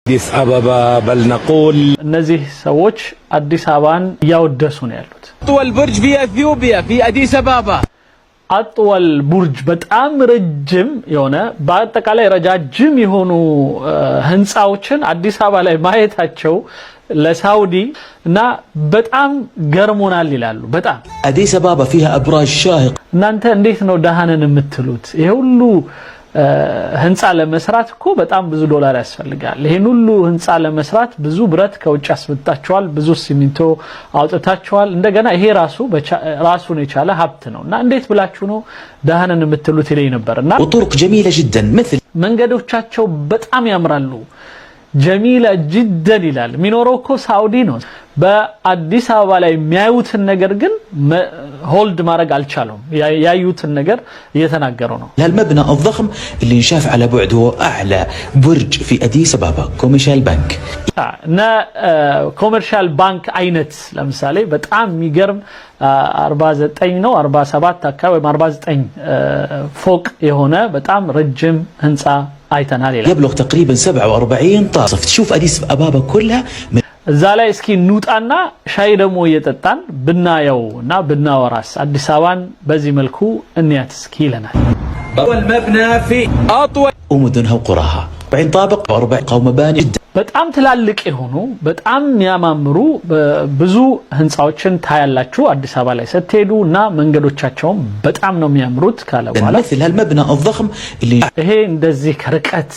አዲስ አበባ بل نقول እነዚህ ሰዎች አዲስ አበባን እያወደሱ ነው ያሉት። أطول برج في أثيوبيا في أديس أبابا። أطول برج በጣም ረጅም የሆነ፣ በአጠቃላይ ረጃጅም የሆኑ ህንፃዎችን አዲስ አበባ ላይ ማየታቸው ለሳውዲ እና በጣም ገርሞናል ይላሉ። በጣም أديس أبابا فيها أبراج شاهقة። እናንተ እንዴት ነው ደሃ ነን የምትሉት? ይሄ ሁሉ ህንፃ ለመስራት እኮ በጣም ብዙ ዶላር ያስፈልጋል። ይሄን ሁሉ ህንፃ ለመስራት ብዙ ብረት ከውጭ አስመጣችኋል፣ ብዙ ሲሚንቶ አውጥታችኋል። እንደገና ይሄ ራሱ ራሱን የቻለ ሀብት ነው እና እንዴት ብላችሁ ነው ደሃ ነን የምትሉት ይለኝ ነበር። እና وطرق جميلة جدا مثل መንገዶቻቸው በጣም ያምራሉ። جميلة جدا ይላል። የሚኖረው እኮ ሳውዲ ነው። በአዲስ አበባ ላይ የሚያዩትን ነገር ግን hold ማድረግ አልቻሉም። ያዩትን ነገር እየተናገሩ ነው። المبنى الضخم اللي ينشاف على بعد هو أعلى برج في أديس أبابا Commercial Bank። እነ Commercial Bank አይነት ለምሳሌ በጣም የሚገርም 49 ነው 47 አካባቢ ወይም 49 ፎቅ የሆነ በጣም ረጅም ህንፃ አይተናል ይላል። يبلغ تقريبا 47 طابق تشوف أديس أبابا كلها من እዛ ላይ እስኪ እንውጣና ሻይ ደግሞ እየጠጣን ብናየው እና ብናወራስ አዲስ አበባን በዚህ መልኩ እንያት እስኪ ይለናል። أطول مبنى في أطول ومدنها وقراها 40 طابق وأربع مباني جدا በጣም ትላልቅ የሆኑ በጣም የሚያማምሩ ብዙ ህንፃዎችን ታያላችሁ አዲስ አበባ ላይ ስትሄዱ እና መንገዶቻቸውም በጣም ነው የሚያምሩት ካለ በኋላ مثل هالمبنى الضخم اللي ይሄ እንደዚህ ከርቀት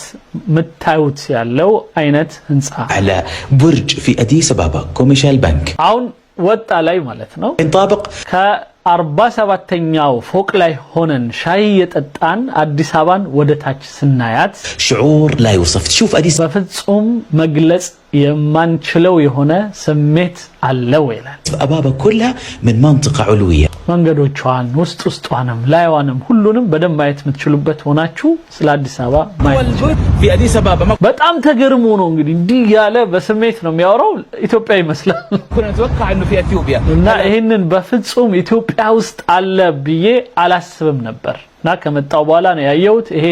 የምታዩት ያለው አይነት ህንፃ أعلى برج في أديس أبابا Commercial Bank አሁን ወጣ ላይ ማለት ነው። 40 طابق ከ47ኛው ፎቅ ላይ ሆነን ሻይ የጠጣን አዲስ አበባን ወደ ታች ስናያት شعور لا يوصف تشوف أديس በፍጹም መግለጽ የማንችለው የሆነ ስሜት አለው ይላል። أبابا كلها من منطقة علوية መንገዶቿን ውስጥ ውስጧንም ላይዋንም ሁሉንም በደንብ ማየት የምትችሉበት ሆናችሁ ስለ አዲስ አበባ ማየት أطول برج في أديس أبابا ما በጣም ተገርሞ ነው እንግዲህ እንዲህ ያለ በስሜት ነው የሚያወራው። ኢትዮጵያ ይመስላል። كنا نتوقع أنه في أثيوبيا። እና ይህንን በፍጹም ኢትዮጵያ ውስጥ አለ ብዬ አላስብም ነበር እና ከመጣው በኋላ ነው ያየሁት። ይሄ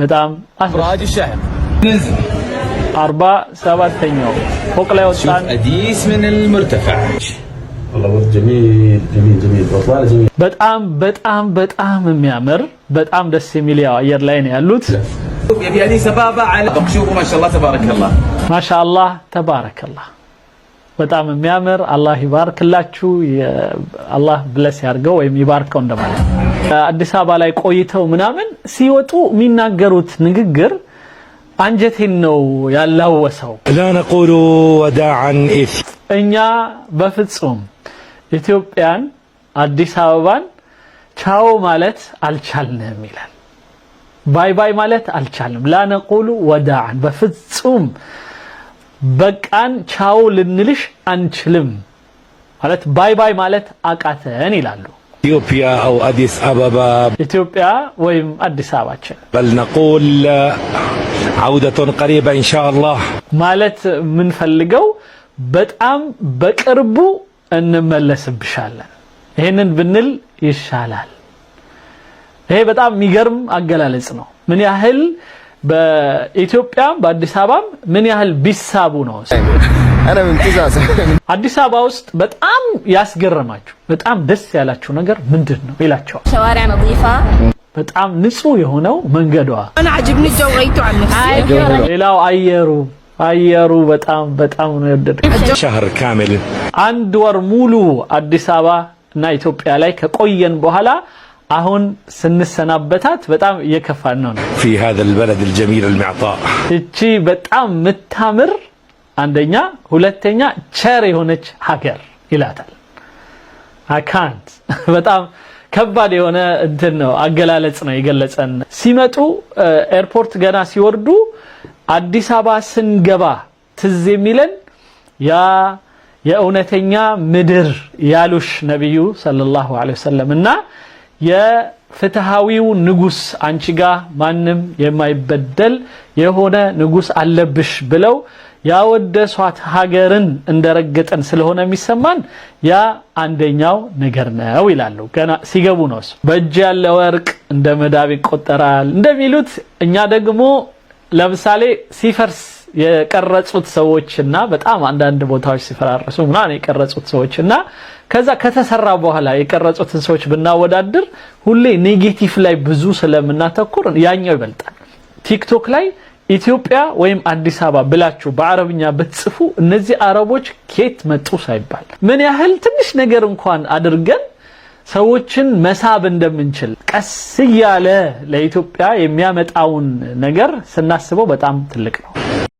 በጣም أبراج الشاهق ننزل 47ኛው ፎቅ ላይ شوف ወጣን። أديس من المرتفع والله برج جميل جميل جميل واطلالة جميل. በጣም በጣም በጣም የሚያምር በጣም ደስ የሚል ያው አየር ላይ ነው ያሉት። في أديس أبابا على شوفوا ما شاء الله تبارك الله። ማሻአላህ ተባረከላህ። በጣም የሚያምር አላህ ይባርክላችሁ። አላህ bless ያርገው ወይም ይባርከው እንደማለት ነው። አዲስ አበባ ላይ ቆይተው ምናምን ሲወጡ የሚናገሩት ንግግር አንጀቴን ነው ያላወሰው። لا نقول وداعا እኛ በፍጹም ኢትዮጵያን አዲስ አበባን ቻው ማለት አልቻልንም ይላል። Bye bye ማለት አልቻልንም። لا نقول وداعا በፍጹም በቃን ቻው ልንልሽ አንችልም ማለት bye bye ማለት አቃተን ይላሉ። إثيوبيا أو أديس أبابا ኢትዮጵያ ወይም አዲስ አበባችን بل نقول عودة قريبة إن شاء الله። ማለት የምንፈልገው በጣም በቅርቡ እንመለስብሻለን። ይሄንን ብንል ይሻላል። ይሄ በጣም የሚገርም አገላለጽ ነው። ምን ያህል በኢትዮጵያም በአዲስ አበባም ምን ያህል ቢሳቡ ነው። አዲስ አበባ ውስጥ በጣም ያስገረማችሁ በጣም ደስ ያላችሁ ነገር ምንድን ነው ይላቸዋል። شوارع نظيفة። በጣም ንጹህ የሆነው መንገዷ፣ أنا عجبني الجو غيته عن نفسي። ሌላው አየሩ አየሩ በጣም በጣም ነው የወደድኩት። شهر كامل አንድ ወር ሙሉ አዲስ አበባ እና ኢትዮጵያ ላይ ከቆየን በኋላ አሁን ስንሰናበታት በጣም እየከፋን ነው። في هذا البلد الجميل المعطاء። እቺ በጣም የምታምር አንደኛ፣ ሁለተኛ ቸር የሆነች ሀገር ይላታል። አካንት በጣም ከባድ የሆነ እንትን ነው አገላለጽ ነው የገለጸን። ሲመጡ ኤርፖርት ገና ሲወርዱ አዲስ አበባ ስንገባ ትዝ የሚለን ያ የእውነተኛ ምድር ያሉሽ ነቢዩ ሰለላሁ ዐለይሂ ወሰለም እና የፍትሃዊው ንጉስ አንቺ ጋ ማንም የማይበደል የሆነ ንጉስ አለብሽ ብለው ያወደሷት ሀገርን እንደረገጠን ስለሆነ የሚሰማን ያ አንደኛው ነገር ነው ይላሉ። ገና ሲገቡ ነው እሱ። በእጅ ያለ ወርቅ እንደ መዳብ ይቆጠራል እንደሚሉት እኛ ደግሞ ለምሳሌ ሲፈርስ የቀረጹት ሰዎችና በጣም አንዳንድ ቦታዎች ሲፈራረሱ ምናምን የቀረጹት ሰዎችና ከዛ ከተሰራ በኋላ የቀረጹትን ሰዎች ብናወዳድር ሁሌ negative ላይ ብዙ ስለምናተኩር ያኛው ይበልጣል። ቲክቶክ ላይ ኢትዮጵያ ወይም አዲስ አበባ ብላችሁ በአረብኛ ብትጽፉ እነዚህ አረቦች ኬት መጡ ሳይባል ምን ያህል ትንሽ ነገር እንኳን አድርገን ሰዎችን መሳብ እንደምንችል ቀስ እያለ ለኢትዮጵያ የሚያመጣውን ነገር ስናስበው በጣም ትልቅ ነው።